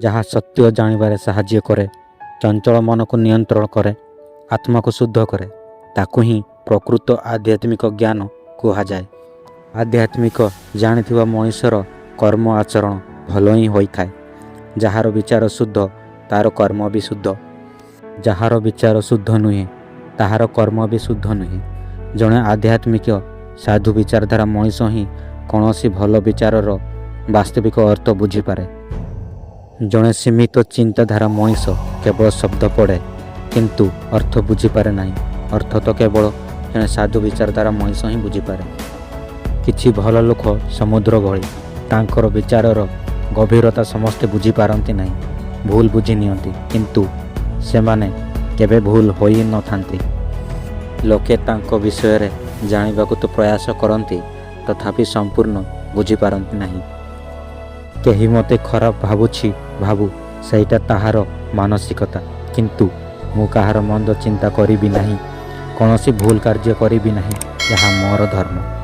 ଯାହା ସତ୍ୟ ଜାଣିବାରେ ସାହାଯ୍ୟ କରେ, ଚଞ୍ଚଳ ମନକୁ ନିୟନ୍ତ୍ରଣ କରେ, ଆତ୍ମାକୁ ଶୁଦ୍ଧ କରେ, ତାକୁ ହିଁ ପ୍ରକୃତ ଆଧ୍ୟାତ୍ମିକ ଜ୍ଞାନ କୁହାଯାଏ। ଆଧ୍ୟାତ୍ମିକ ଜାଣିଥିବା ମଣିଷର କର୍ମ ଆଚରଣ ଭଲ ହିଁ ହୋଇଥାଏ। ଯାହାର ବିଚାର ଶୁଦ୍ଧ, ତା'ର କର୍ମ ବି ଶୁଦ୍ଧ। ଯାହାର ବିଚାର ଶୁଦ୍ଧ ନୁହେଁ, ତାହାର କର୍ମ ବି ଶୁଦ୍ଧ ନୁହେଁ। ଜଣେ ଆଧ୍ୟାତ୍ମିକ ସାଧୁ ବିଚାରଧାରା ମଣିଷ ହିଁ କୌଣସି ଭଲ ବିଚାରର ବାସ୍ତବିକ ଅର୍ଥ ବୁଝିପାରେ। ଜଣେ ସୀମିତ ଚିନ୍ତାଧାରା ମଣିଷ କେବଳ ଶବ୍ଦ ପଢ଼େ, କିନ୍ତୁ ଅର୍ଥ ବୁଝିପାରେ ନାହିଁ। ଅର୍ଥ ତ କେବଳ ଜଣେ ସାଧୁ ବିଚାରଧାରା ମଣିଷ ହିଁ ବୁଝିପାରେ। କିଛି ଭଲ ଲୋକ ସମୁଦ୍ର ଭଳି। ତାଙ୍କର ବିଚାରର ଗଭୀରତା ସମସ୍ତେ ବୁଝିପାରନ୍ତି ନାହିଁ, ଭୁଲ ବୁଝି ନିଅନ୍ତି। କିନ୍ତୁ ସେମାନେ କେବେ ଭୁଲ ହୋଇନଥାନ୍ତି। ଲୋକେ ତାଙ୍କ ବିଷୟରେ ଜାଣିବାକୁ ତ ପ୍ରୟାସ କରନ୍ତି, ତଥାପି ସମ୍ପୂର୍ଣ୍ଣ ବୁଝିପାରନ୍ତି ନାହିଁ। କେହି ମୋତେ ଖରାପ ଭାବୁଛି ଭାବୁ, ସେଇଟା ତାହାର ମାନସିକତା। କିନ୍ତୁ ମୁଁ କାହାର ମନ୍ଦ ଚିନ୍ତା କରିବି ନାହିଁ, କୌଣସି ଭୁଲ କାର୍ଯ୍ୟ କରିବି ନାହିଁ, ଏହା ମୋର ଧର୍ମ।